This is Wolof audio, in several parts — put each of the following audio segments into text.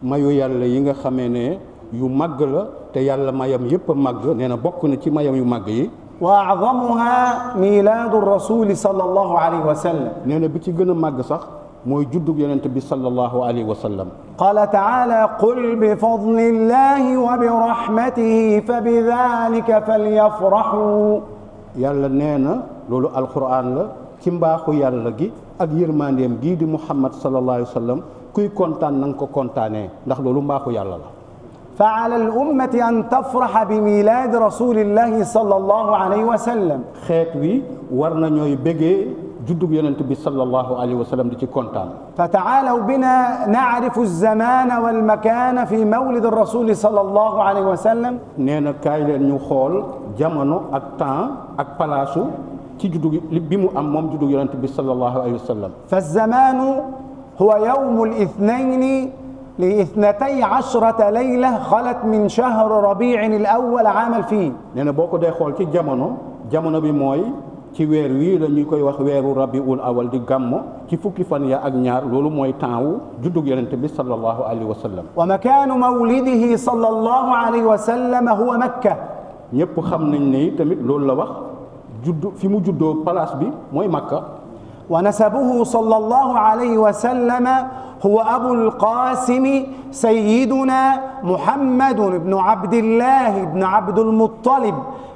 mayu yàlla yi nga xamee ne yu màgg la te yàlla mayam yépp a màgg nee na bokk na ci mayam yu màgg yi وأعظمها ميلاد الرسول صلى الله عليه وسلم nee na bi ci gën a màgg sax mooy juddug yonent bi sallallahu alayhi wa sallam قال تعالى قل بفضل الله وبرحمته فبذلك فليفرحوا yàlla nee na loolu alquran la ci mbaaxu yàlla gi ak yërmandeem gii di muhammad sallallahu alayhi wa sallam kuy kontaan na nga ko kontaanee ndax loolu mbaaxu yàlla la فعلى الأمة أن تفرح بميلاد رسول الله صلى الله عليه وسلم xeet wi war na ñooy bégee juddug yonent bi sallallahu alayhi wa sallam di ci kontaan فتعالوا بنا نعرف الزمان والمكان في مولد الرسول صلى الله عليه وسلم nee na kaay leen ñu xool jamono ak temps ak palaasu ci juddug bi mu am moom juddug yonent bi sallallahu alayhi wa sallam فالزمان هو يوم الاثنين لاثنتي عشرة ليلة خلت من شهر ربيع الأول عام الفيل nee na boo ko dee xool ci jamono bi mooy ci weer wii la ñuy koy wax weeru rabiul awal di gàmmo ci fukki fan ya ak ñaar loolu mooy temps wu juddug yonent bi sallallahu alayhi wa sallam ومكان مولده صلى الله عليه وسلم هو مكة ñëpp xam nañ ne tamit loolu la wax juddu fi mu juddoo place bi mooy Makka ونسبه صلى الله عليه وسلم هو أبو القاسم سيدنا محمد بن عبد الله بن عبد المطلب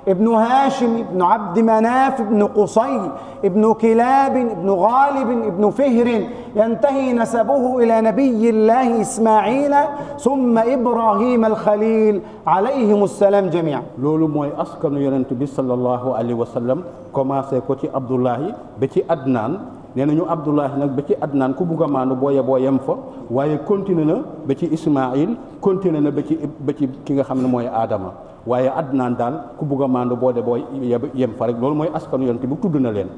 ابن هاشم بن عبد مناف بن قصي ابن كلاب بن غالب ابن فهر ينتهي نسبه إلى نبي الله إسماعيل ثم إبراهيم الخليل عليهم السلام جميعا loolu mooy askanu yonent bi sallallahu alayhi wa sallam commencé ko ci Abdullahi ba ci Adnaan nee nañu Abdullahi nag ba ci Adnaan ku bugg a maanu boo yem fa waaye continué na ba ci Ismaïl continué na ba ci ki nga xam ne mooy Adama waaye Adnaan daal ku bugg a maandu boo yem fa rek loolu mooy askanu yonent bi tudd na leen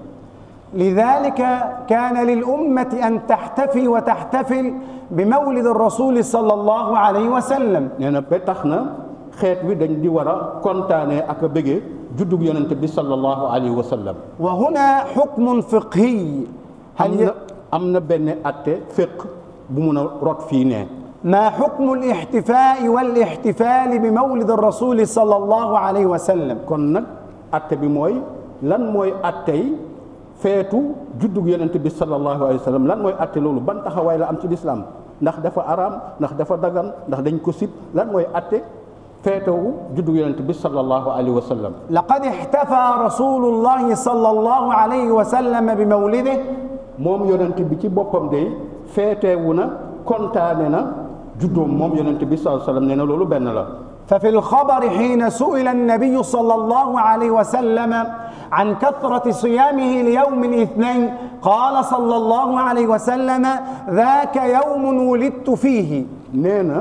لذلك كان للأمة أن تحتفي وتحتفل بمولد الرسول صلى الله عليه وسلم nee na ba tax na xeet wi dañ di war a kontaanee ak a bëggee juddug yonent bi sallallahu alayhi wa sallam وهنا حكم فقهي am na benn atte fiq bu mun a rot fii ne ما حكم الاحتفاء والاحتفال بمولد الرسول صلى الله عليه وسلم kon nag atte bi mooy lan mooy attey feetu juddug yonent bi sallallahu alayhi wa sallam lan mooy atte loolu ban taxawaay la am ci lislaam ndax dafa araam ndax dafa dagan ndax dañ ko sib lan mooy atte feetewu juddug yonent bi sallallahu alayhi wa sallam لقد احتفى رسول الله صلى الله عليه وسلم بمولده moom yonent bi ci boppam de feetewu na kontaane na juddoom moom yonent bi sallallahu alayhi wa sallam nee na loolu benn la ففي الخبر حين سئل النبي صلى الله عليه وسلم عن كثرة صيامه ليوم الاثنين قال صلى الله عليه وسلم ذاك يوم ولدت فيه nee na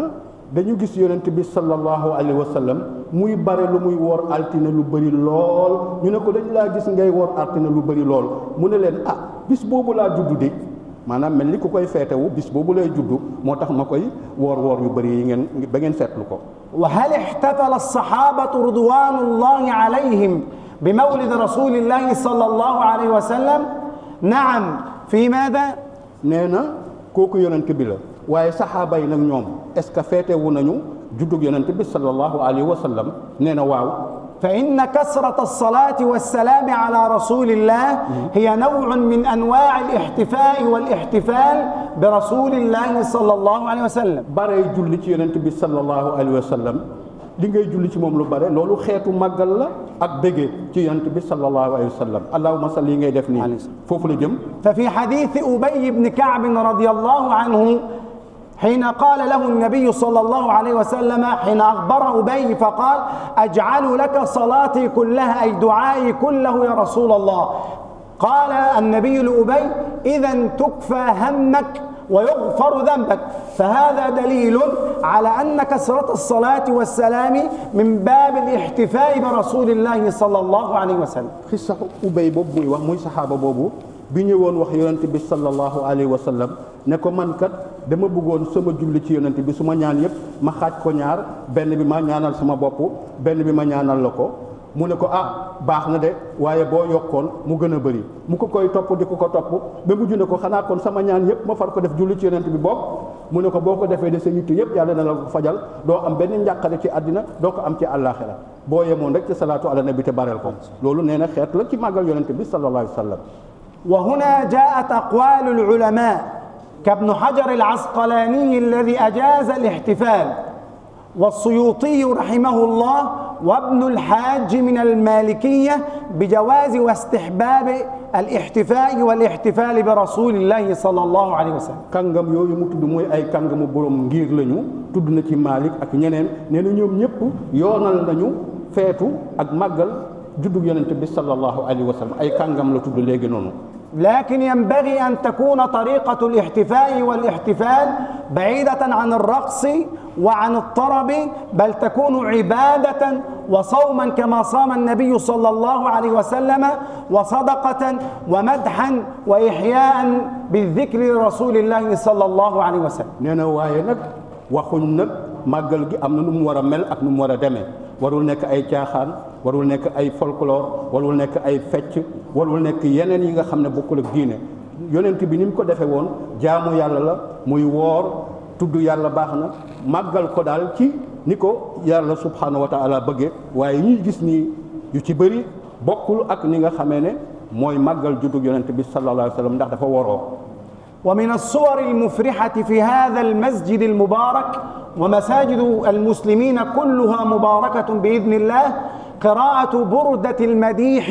dañu gis yonent bi sallallahu alayhi wa sallam muy bare lu muy woor altine lu bëri lool ñu ne ko dañ laa gis ngay woor altine lu bëri lool mu ne leen bis boobu laa juddu de maanaam mel ni ku koy feetewu bis boobu lay juddu moo tax ma koy woor yu bëri yi ngeen ba ngeen seetlu ko وهل احتفل الصحابة رضوان الله عليهم بمولد رسول الله صلى الله عليه وسلم نعم في ماذا nee na kooku yonent bi la waaye saxaaba yi nag ñoom est-ce que feetewu nañu juddug yonent bi sallallahu alayhi wa sallam nee na waaw فإن كثرة الصلاة والسلام على رسول الله هي نوع من أنواع الاحتفاء والاحتفال برسول الله صلى الله عليه وسلم bare julli ci yonent bi sallallahu alayhi wa sallam li ngay julli ci moom lu bare loolu xeetu màggal la ak bëggee ci yonent bi sallallahu alayhi wa sallam allahumma salli ngay def nii foofu la jëm ففي حديث أبي بن كعب رضي الله عنه حين قال له النبي صلى الله عليه وسلم حين أخبر أبي فقال أجعل لك صلاتي كلها أي دعائي كله يا رسول الله قال النبي لأبي إذن تكفى همك ويغفر ذنبك فهذا دليل على أن كثرة الصلاة والسلام من باب الاحتفاء برسول الله صلى الله عليه وسلم xisa Ubay boobu muy wax muy saxaaba boobu bi ñëwoon wax yonent bi sallallahu alayhi wa sallam ne ko man kat dama bëggoon sama julli ci yonent bi su ma ñaan yëpp ma xaaj ko ñaar benn bi ma ñaanal sama bopp benn bi ma ñaanal la ko mu ne ko baax na de waaye boo yokkoon mu gën a bëri mu ko koy topp di ko topp ba mujj ne ko xanaa kon sama ñaan yëpp ma far ko def julli ci yonent bi bopp mu ne ko boo ko defee de sa yitte yëpp yàlla na la ko fajal doo am benn njàqare ci àddina doo ko am ci àllaaxira boo yemoon rek ci salaatu ala nabi te bareel ko loolu nee na xeet la ci màggal yonente bi sallallahu alayhi wa sallam. وهنا جاءت أقوال العلماء كابن حجر العسقلاني الذي أجاز الاحتفال والسيوطي رحمه الله وابن الحاج من المالكية بجواز واستحباب الاحتفاء والاحتفال برسول الله صلى الله عليه وسلم. kàngam yooyu mu tudd mooy ay kàngamu borom ngir lañu tudd na ci Malik ak ñeneen nee na ñoom ñëpp yoonal nañu feetu ak màggal juddug yonente bi sallallahu alayhi wa sallam ay kàngam la tudd léegi noonu. لكن ينبغي أن تكون طريقة الاحتفاء والاحتفال بعيدة عن الرقص وعن الطرب بل تكون عبادة وصوما كما صام النبي صلى الله عليه وسلم وصدقة ومدحا وإحياء بالذكر لرسول الله صلى الله عليه وسلم. نينا واي نك waxuñ nag màggal gi am na nu mu war a mel ak nu mu war a demee warul nekk ay caaxaan warul nekk ay folklore warul nekk ay fecc warul nekk yeneen yi nga xam ne bokkul ak diine yonent bi ni mu ko defee woon jaamu yàlla la muy woor tudd yàlla baax na màggal ko daal ci ni ko yàlla subhanahu wa taala bëggee waaye ñuy gis ni yu ci bëri bokkul ak ni nga xamee ne mooy màggal juddug yonent bi sallallahu alayhi wa sallam ndax dafa waroo. ومن الصور المفرحة في هذا المسجد المبارك ومساجد المسلمين كلها مباركة بإذن الله قراءة بردة المديح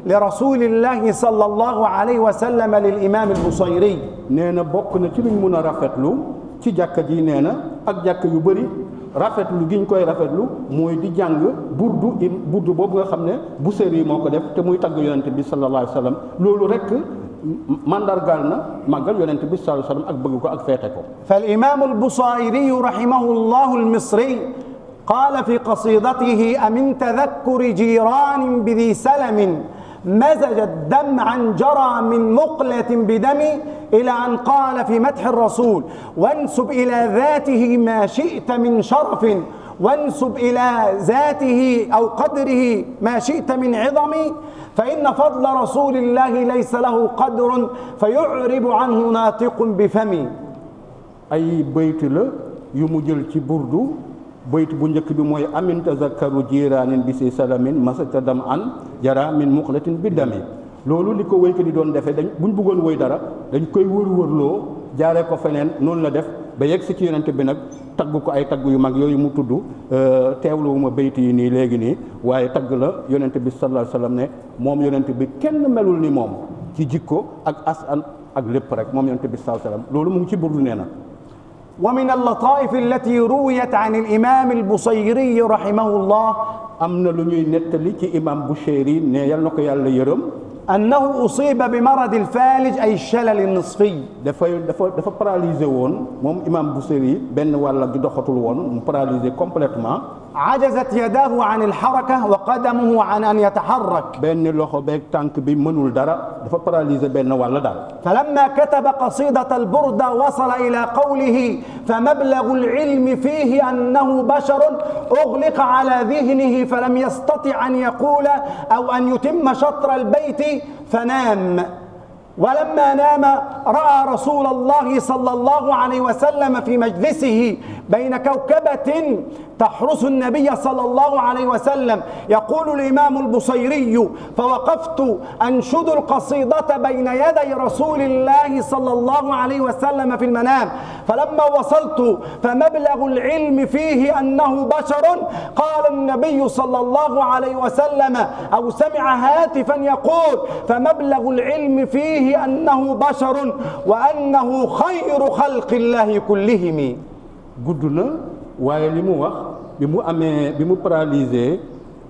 لرسول الله صلى الله عليه وسلم للإمام البصيري. نينا بوكنا ci luñ mëna rafetlu ci jàkka ji neena ak jàkka yu bari rafetlu giñ koy rafetlu mooy di jàng burdu boobu nga xam ne Busiri moo ko def te muy tagg yonent bi sallallahu alayhi wa sallam loolu rek mandargaal na màggal yonent bi sallallahu alayhi wa sallam ak bëgg ko ak feete ko. فالإمام البصيري رحمه الله المصري قال في قصيدته أمن تذكر جيران بذي سلم مزجت دمعا جرى من مقلة بدم إلى أن قال في مدح الرسول وانسب إلى ذاته ما شئت من شرف وانسب إلى ذاته أو قدره ما شئت من عظم فإن فضل رسول الله ليس له قدر فيعرب عنه ناطق بفمي. أي بيت لا يمجل ci burdu bayt bu njëkk bi mooy amin tazakkaru jiraanin bi si salamin masata dam an jara min muxlatin bi dami loolu li ko wéykat yi doon defee buñ bëggoon woy dara dañ koy wër-wërloo jaaree ko feneen noonu la def ba yegg si ci yonent bi nag tagg ko ay tagg yu mag yooyu mu tudd teewluwuma bayt yi nii léegi nii waaye tagg la yonent bi sallallahu alayhi wa sallam ne moom yonent bi kenn melul ni moom ci jikko ak asan ak lépp rek moom yonent bi sallallahu alayhi wa sallam loolu mu ngi ci burdu nee na. ومن اللطائف التي رويت عن الإمام البصيري رحمه الله أمنا لنيو نتلي كي إمام بشيري نيال نكو يالا يرم أنه أصيب بمرض الفالج أي الشلل النصفي. دفا paralysé woon moom imam Busiri benn wàlla gi doxatul woon mu paralysé complètement. عجزت يداه عن الحركة وقدمه عن أن يتحرك. benn loxo beeg tànk bi mënul dara dafa paralysé benn wàll daal. فلما كتب قصيدة البردة وصل إلى قوله فمبلغ العلم فيه أنه بشر أغلق على ذهنه فلم يستطع أن يقول أو أن يتم شطر البيت فنام. ولما نام رأى رسول الله صلى الله عليه وسلم في مجلسه بين كوكبة تحرس النبي صلى الله عليه وسلم. يقول الإمام البصيري فوقفت أنشد القصيدة بين يدي رسول الله صلى الله عليه وسلم في المنام فلما وصلت فمبلغ العلم فيه أنه بشر قال النبي صلى الله عليه وسلم أو سمع هاتفا يقول فمبلغ العلم فيه أنه بشر وأنه خير خلق الله كلهم. gudduna waaye li mu wax bi mu paralysé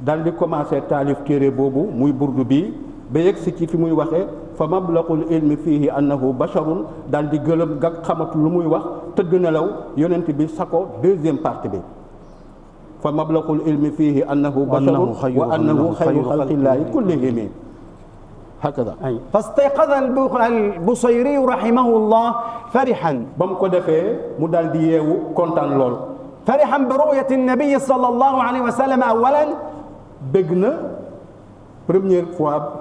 dal di commencé taalif téere boobu muy burdu bi ba yegg si ci fi muy waxee fa mablaqul ilmi fihi annahu basharun dal di gëlëm gag xamatu lu muy wax tëdd nelaw yonent bi sako deuxième partie bi fa mablaqul ilmi fihi annahu basharun wa annahu xayru xalqillahi kullihim هكذا. فاستيقظ البصيري رحمه الله فرحا. بام كو دافé mu dal di yeewu kontaan lool. فرحا برؤية النبي صلى الله عليه وسلم أولا. bëgg na première fois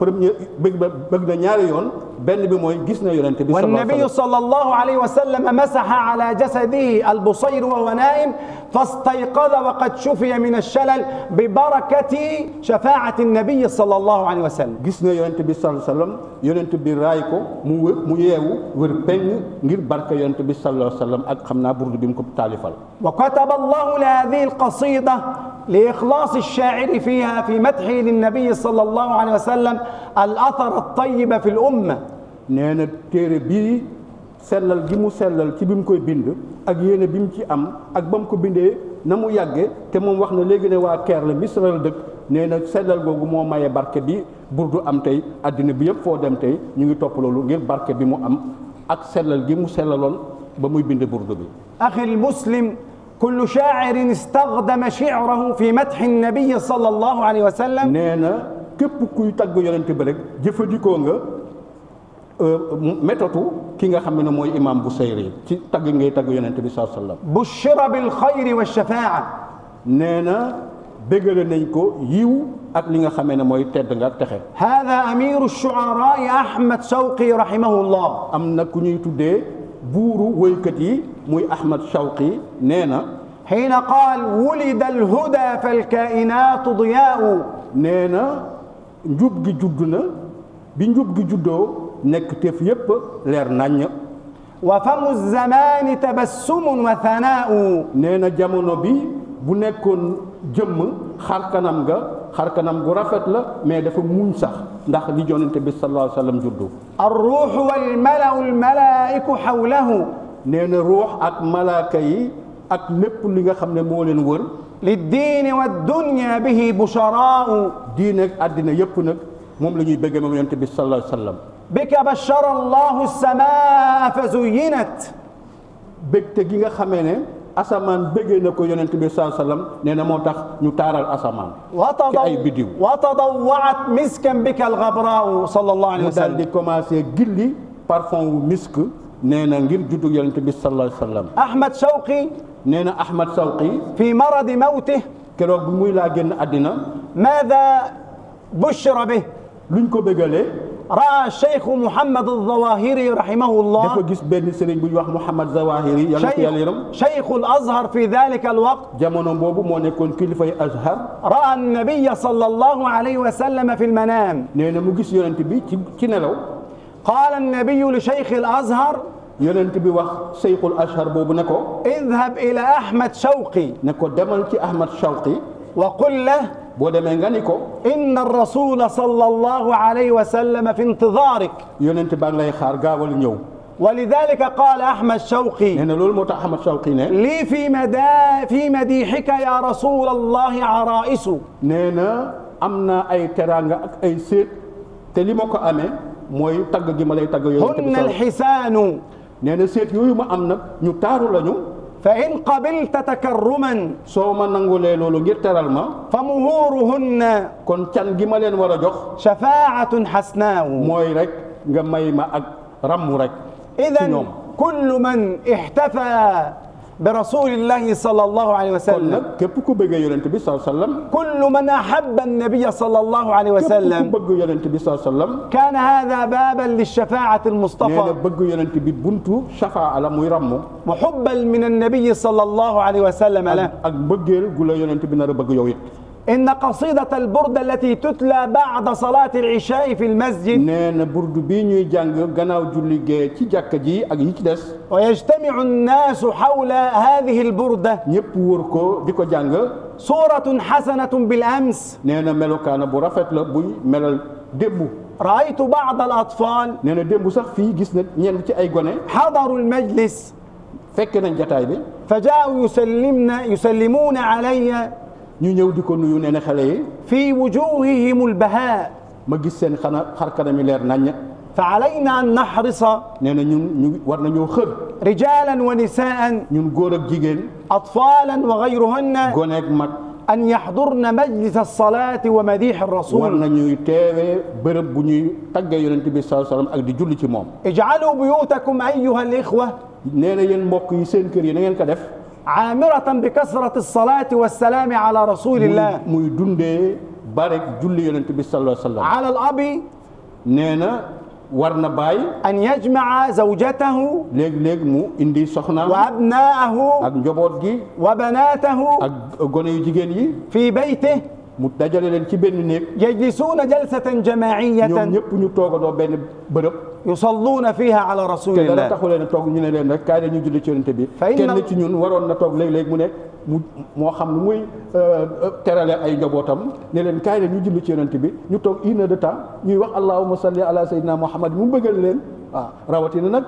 bëgg na ñaari yoon benn bi mooy gis na yonent bi والنبي صلى الله عليه وسلم مسح على جسده البصير وهو نائم فاستيقظ وقد شفي من الشلل ببركة شفاعة النبي صلى الله عليه وسلم. gis na yonent bi sallallahu alayhi wasallam yonent bi raay ko mu yeewu wër peng ngir barke yonent bi sallallahu alayhi wasallam ak xam naa burdu bi mu ko taalifal. وكتب الله لهذه القصيدة لإخلاص الشاعر فيها في مدحه للنبي صلى الله عليه وسلم الأثر الطيب في الأمة. nee na téere bii sellal gi mu sellal ci bi mu koy bind ak yéene bi mu ci am ak ba mu ko bindee na mu yàgge te moom wax na léegi ne waa Keer la Misra la dëkk nee na sellal googu moo maye barke bi burdu am tey addina bi yëpp foo dem tey ñu ngi topp loolu ngir barke bi mu am ak sellal gi mu sellaloon ba muy bind burdu bi. أخي المسلم كل شاعر استخدم شعره في مدح النبي صلى الله عليه وسلم. nee na képp kuy tagg yonent bi rek jëfandikoo nga méthode ki nga xam ne mooy imam Busayri ci tagg ngay tagg yonent bi sallallahu alayhi wasallam. بشر بالخير والشفاعة. nee na bégale nañ ko yiw ak li nga xamee ne mooy tedd nga ak texe. هذا أمير الشعراء أحمد شوقي رحمه الله. am na ku ñuy tuddee buuru woykat yi muy Ahmad Shawqi nee na. حين قال ولد الهدى فالكائنات ضياء. nee na njub gi judd na bi njub gi juddoo nekk teef yépp leer naññ. وفم الزمان تبسم وثناء. nee na jamono bi bu nekkoon jëmm xar kanam gu rafet la mais dafa muñ sax ndax li yonent bi sallallahu alayhi wasallam juddu. الروح والملأ الملائك حوله. nee na ruux ak malaaka yi ak lépp li nga xam ne moo leen wër. للدين والدنيا به بشراء. diine ak àddina yépp nag moom la ñuy bëgg moom yonent bi sallallahu alayhi wasallam. بك بشر الله السماء فزينت. bégte gi nga xamee ne asamaan bëggee na ko yonent bi sallallahu alayhi wasallam nee na moo tax ñu taaral asamaan ci ay bidiw. وتضوعت مسكا بك الغبراء صلى الله عليه mu daal di وسلم. commencé gilli parfum wu misk nee na ngir juddu yonent bi sallallahu alayhi wasallam. أحمد شوقي nee na Ahmad Shawqi في مرض موته keroog bi muy laa génn àddina ماذا بشر به؟ luñ ko bëggalee. رأى الشيخ محمد الظواهري رحمه الله dafa gis benn sëriñ bu ñuy wax Muhammad Zawahiri yàlla ko yàlla yërëm. شيخ الأزهر في ذلك الوقت jamono boobu moo nekkoon kilifay Azhar. رأى النبي صلى الله عليه وسلم في المنام. nee na mu gis yonent bi ci nelaw. قال النبي لشيخ الأزهر yonent bi wax Seyxul Azhar boobu ne ko. اذهب إلى أحمد شوقي ne ko demal ci Ahmad Shawqi. وقل له boo demee nga ni ko. إن الرسول صلى الله عليه وسلم في انتظارك. yonent baa ngi lay xaar gaawal ñëw. ولذلك قال أحمد شوقي nee na loolu moo tax Ahmad Shawqi ne. لي في مديحك يا رسول الله عرائس. nee na am na ay teraanga ak ay séet te li ma ko amee mooy tagg gi ma lay tagg yonent bi هن الحسان. nee na séet yooyu ma am nag ñu taaru lañu. فإن قبلت تكرما soo ma nangulee loolu ngir teral ma. فمهورهن kon can gi ma leen war a jox. شفاعة حسناء. mooy rek nga may ma ak ràmmu rek. ci إذن ñoom. كل من احتفى برسول الله صلى الله عليه kon وسلم nag képp ku bëggee yonent bi sallallahu alayhi wasallam. كل من أحب النبي صلى الله عليه képp ku وسلم bëgg yonent bi sallallahu alayhi wasallam. كان هذا بابا للشفاعة nee na المصطفى bëgg yonent bi buntu shafaa la muy ràmmu. محبا من النبي صلى الله عليه وسلم له. ak mbëggeel gu la yonent bi nar a bëgg yow it. إن قصيدة البردة التي تتلى بعد صلاة العشاء في المسجد nee na burdu bii ñuy jàng gannaaw julli gee ci jàkka ji ak yi ci des. ويجتمع الناس حول هذه البردة ñëpp wër ko di ko jàng. صورة حسنة بالأمس. nee na melokaana bu rafet la buy melal démb. رأيت بعض الأطفال nee na démb sax fii gis na ñenn ci ay gone. حضروا المجلس fekk nañ jataay bi. فجاءوا يسلمون علي ñu ñëw di ko nuyu nee na xale yi. في وجوههم البهاء. ma gis seen xar kanam yi leer naññ. فعلينا أن نحرص nee na ñun ñu war nañoo xër. رجالا ونساء ñun góor ak jigéen. أطفالا وغيرهن gone ak mag. أن يحضرن مجلس الصلاة ومديح war الرسول. nañuy teewee bërëb bu ñuy taggee yonent bi sallallahu alayhi wasallam ak di julli ci moom. اجعلوا بيوتكم أيها الإخوة nee na yéen mbokk yi seen kër yi na ngeen ko def. عامرة بكثرة الصلاة والسلام على رسول الله. muy dundee bare julli yonent bi sallallahu alayhi wasallam. على الأب nee na war na bàyyi أن يجمع زوجته léeg-léeg mu indi soxnaam وأبناءه ak njaboot gi وبناته ak gone yu jigéen yi في بيته mu dajale leen ci benn néeg يجلسون جلسة جماعية ñoom ñëpp ñu toogandoo benn bërëb يصلون فيها على رسول te dara الله. taxu leen a toog ñu ne leen rek kaay la ñu julli ci yonent bi Fa inna- kenn ci ñun waroon na toog léeg-léeg mu nekk moo xam nu muy terale ay njabootam ne leen kaay la ñu julli ci yonent bi ñu toog 1 heure de temps ñuy wax allahumma salli ala sayyidina muhammad mu bëggal leen waaw rawatina nag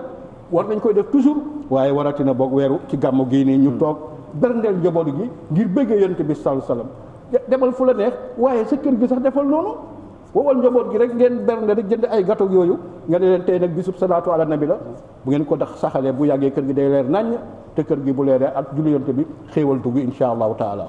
war nañ koy def toujours waaye waratina boog weeru ci gàmmu gii nii ñu toog berndeel njaboot gi ngir bëggee yonent bi sallallahu alayhi wasallam demal fu la neex waaye sa kër gi sax defal noonu wowal njaboot gi rek ngeen bernde rek jënd ay gâteau yooyu nga ne leen tey nag bisub salaatu ala nabi la bu ngeen ko dax saxalee bu yàggee kër gi day leer naññ te kër gi bu leeree ak julli yonent bi xéewal dugg insha allahu taala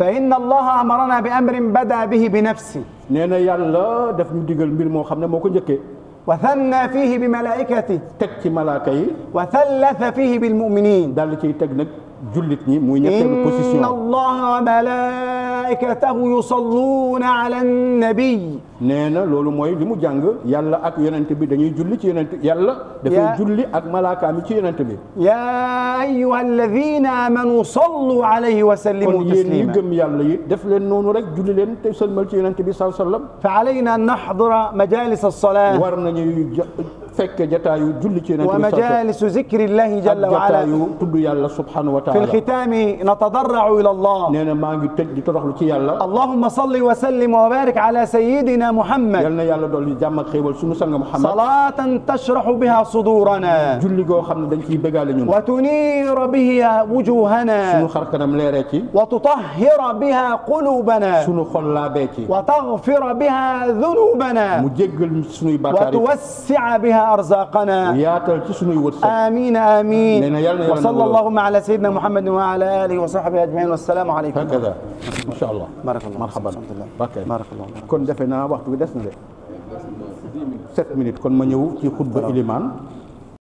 فإن الله أمرنا بأمر بدأ به بنفسه nee na yàlla daf ñu digal mbir moo xam ne moo ko njëkkee وثنى فيه بملائكته teg ci malaaka yi وثلث فيه بالمؤمنين dal ciy teg nag jullit ñi muy ñetteelu إن position الله وملائكته يصلون على النبي nee na loolu mooy li mu jàng yàlla ak yonent bi dañuy julli ci yonent yàlla dafay julli ak malaakaam yi ci yonent bi يا أيها الذين آمنوا صلوا عليه kon وسلموا yéen ñi تسليما gëm yàlla yi def leen noonu rek julli leen te sëlmal ci yonent bi sallallahu alayhi wasallam فعلينا أن نحضر مجالس الصلاة war nañuy fekk jataayu julli ci yonent bi ومجالس ذكر الله ak جل وعلا. jataayu tudd yàlla subhanahu wa في taala الختام نتضرع إلى الله. nee na maa ngi tëj di toroxlu ci yàlla اللهم صل وسلم وبارك على سيدنا yal محمد na yàlla dolli jàmm ak xéewal sunu sang Muhammad صلاة تشرح بها صدورنا julli goo xam ne dañ ciy bëggaale ñun وتنير بها sunu وجوهنا xar kanam leeree ci وتطهر بها قلوبنا sunu xol laabee ci وتغفر بها ذنوبنا mu jéggal sunuy bàkkaar yi وتوسع بها أرزاقنا. yaatal ci sunuy wërsëg آمين آمين. لأن يلا وصلى اللهم على سيدنا محمد وعلى آله وصحبه أجمعين والسلام عليكم. هكذا ما شاء الله بارك الله. marhaban الحمد لله. ok بارك الله. kon defe naa waxtu bi des na de 7 minutes kon ma ñëw ci xutba ilimaan